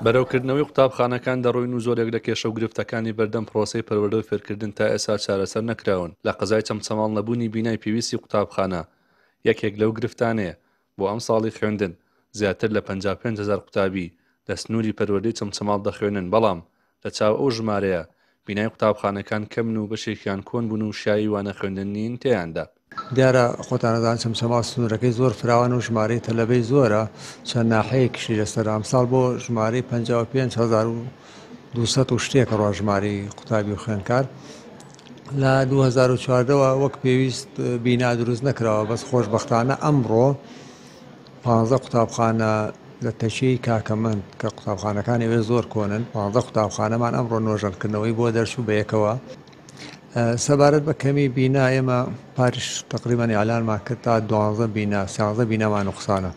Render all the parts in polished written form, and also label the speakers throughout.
Speaker 1: بەرەو کردنەوەی قوتابخانەکان دەڕۆین و زۆرێک لە کێشە و گرفتەکانی بەردەم پرۆسەی پەروەردە و فێرکردن تا ئێستا چارەسەر نەکراون، لە قەزای چەمچەماڵ نەبوونی بینای پێویستی قوتابخانە یەکێک لەو گرفتانەیە، بۆ ئەمساڵی خوێندن زیاتر لە 55 هەزار قوتابی لە سنووری پەروەردەی چەمچەماڵ دەخوێنن، بەڵام لە چاو ئەو ژمارەیە بینای قوتابخانەکان کەمن و بەشێکیان کۆن بوون و شیاوی وانە خوێندن نین تێیاندا.
Speaker 2: دیارە خۆتان ئەزانن چەمچەماڵ سنوورەکەی زۆر فراوانە و ژمارەی تەلەبەی زۆرە، چەند ناحیەیەکیشی لەسەرە، ئەمساڵ بۆ ژمارەی 55200 و شتێک ڕوا ژمارەی قوتابی و خوێندکار لە 2014 وە وەک پێویست بینا دروست نەکراوە، بەس خۆشبەختانە ئەمڕۆ پانزە قوتابخانە لە تەکیەی کاکەمەند کە قوتابخانەکانی ئەوێ زۆر کۆنن، پانزە قوتابخانەمان ئەمڕۆ نۆژەنکردنەوەی بۆ دەرچوو بەیەکەوە. سەبارەت بە کەمی بینا ئێمە پاریش تەقریبەن ئیعلانمان کرد تا دوانزە بینا سیانزە بینامان نوقسانە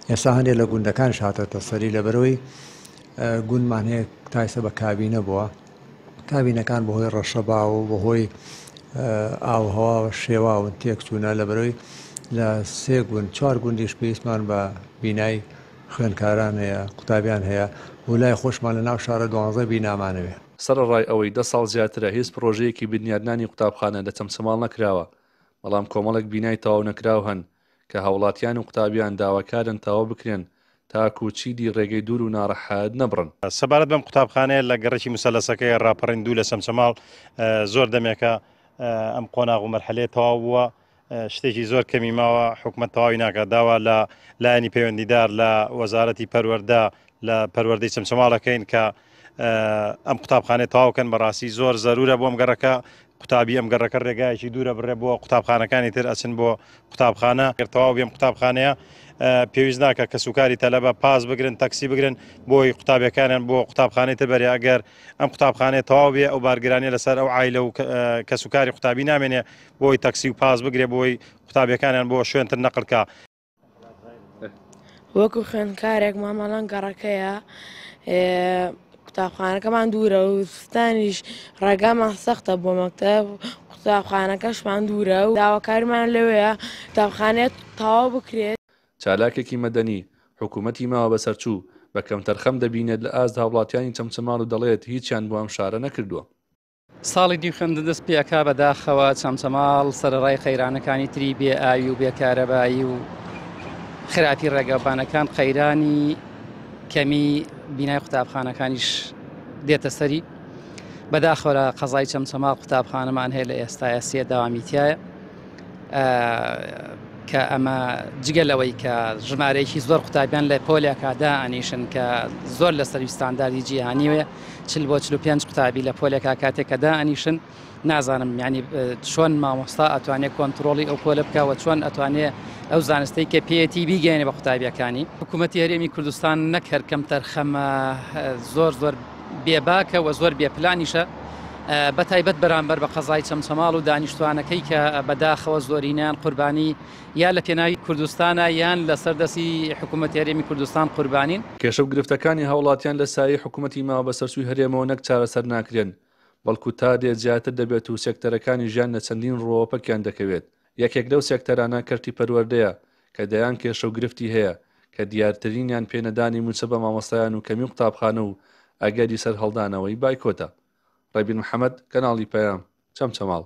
Speaker 2: ئێستا هەندێک لە گوندەکانیش هاتەتە سەری لەبەرەوەی گوندمان هەیە تا ئێستا بە کابینە بووە کابینەکان بەهۆی ڕەشەبا و بەهۆی ئاوهەواوە شێواون تێکچوونە لەبەرەوەی لە سێ گوند چوار گوندیش پێویستمان بە بینای خوێندکاران هەیە قوتابیان هەیە و لای خۆشمان لە ناو شارە دوانزە بینامانەوێ.
Speaker 1: سەرەڕای ئەوەی دە ساڵ زیاترە هیچ پڕۆژەیەکی بنیادنانی قوتابخانە لە چەمچەماڵ نەکراوە، بەڵام کۆمەڵێک بینای تەواونەکراو هەن کە هاوڵاتیان و قوتابیان داواکارن تەواو بکرێن تاکو چیدی ڕێگەی دوور و ناڕەحەت نەبڕن.
Speaker 3: سەبارەت بەم قوتابخانەیە لە گەڕەکی موسەلەسەکەی ڕاپەڕین دوو لە چەمچەماڵ زۆر دەمێکە ئەم قۆناغ و مەرحەلەیە تەواو بووە، شتێکی زۆر کەمی ماوە حکومەت تەواوی ناکات داوا لە لایەنی پەیوەندیدار لە وەزارەتی پەروەردە لە پەروەردەی چەمچەماڵەکەین کە ئەم قوتابخانەی تەواوکەن بەڕاستی زۆر زەرورە بۆم گەڕەکە قوتابی ئەم گەڕەکە ڕێگایەکی دوورە بڕێ بۆ قوتابخانەکانی تر ئەچن بۆ قوتابخانە گەر تەواو بێم قوتابخانەیە پێویست ناکە کەسوکاری تەلەبە پاس بگرن تەکسی بگرن بۆی قوتابیەکانیان بۆ قوتابخانەی تر بەرێ ئەگەر ئەم قوتابخانەیە تەواو بێ ئەو بارگرانیە لەسەر ئەو عایلە و کەسوکاری قوتابی نامێنێ بۆی تەکسی و پاس بگرێ بۆی قوتابیەکانیان بۆ شوێنتر نەقل کا.
Speaker 4: وەکو خوێندکارێک مامەڵەن گەڕەکەیە قوتابخانەکەمان دوورە و زستانیش ڕێگامان سەختە بۆ مەکتەب قوتابخانەکەشمان دوورە و داواکاریمان لەوەیە قوتابخانەیە تەواو بکرێت.
Speaker 1: چالاکێکی مەدەنی، حکومەتی ماوە بەسەرچوو بە کەمتەرخەم دەبینێت لە ئاست هاوڵاتیانی چەمچەماڵ و دەڵێت هیچیان بۆ ئەم شارە نەکردووە.
Speaker 5: ساڵی دوی خوێندن دەست پێ ئەکا بەداخەوە چەمچەماڵ سەرەڕای قەیرانەکانی تری بێ ئاوی و بێ کارەبایی و خراپی ڕێگەوبانەکان قەیرانی کەمی بینای قوتابخانەکانیش دێتە سەری بەداخەوە لە قەزای چەمچەماڵ قوتابخانەمان هەیە لە ئێستاە سێ داوامی تایە کە ئەمە جگە لەوەی کە ژمارەیەکی زۆر قوتابیان لە پۆلێکادا ئەنیشن کە زۆر لە سەروی ستانداردی جیهانیوەیە 40 بۆ 45 قوتابی لە پۆلێکا کاتێک کە دائەنیشن نازانم ینی چۆن مامۆستا ئەتوانێت کۆنتترۆلی ئەو پۆلە بکەوە چۆن ئەتوانێت ئەو زانستەی کە پێیەتی بیگەێنێ بە قوتابیەکانی حکوومەتتی هەرێمی کوردستان نەک هەر کەم تەرخەمە زۆر زۆر بێباکە و زۆر بێپلانیشە بە تایبەت بەرامبەر بە قەزای چەمچەماڵ و دانیشتوانەکەی کە بەداخەوە زۆرینەیان قوربانی یا لە پێناوی کوردستانە یان لەسەر دەستی حکوومەتی هەرێمی کوردستان قوربانین.
Speaker 1: کێشە و گرفتەکانی هاوڵاتیان لە سایەی حکوومەتی ماوەبەسەرچووی هەرێمەوە نەک چارەسەر ناکرێن، بەڵکو تا دێت زیاتر دەبێت و سێکتەرەکانی ژیان لە چەندین ڕووەوە پەکیان دەکەوێت. یەکێک لەو سێکتەرانە کەرتی پەروەردەیە کە دەیان کێشە و گرفتی هەیە کە دیارترینیان پێنەدانی مووچە بە مامۆستایان و کەمی قوتابخانە و ئەگەری سەرهەڵدانەوەی بایکۆتە. ڕێبین محەمەد، کەناڵی پەیام، چەمچەماڵ.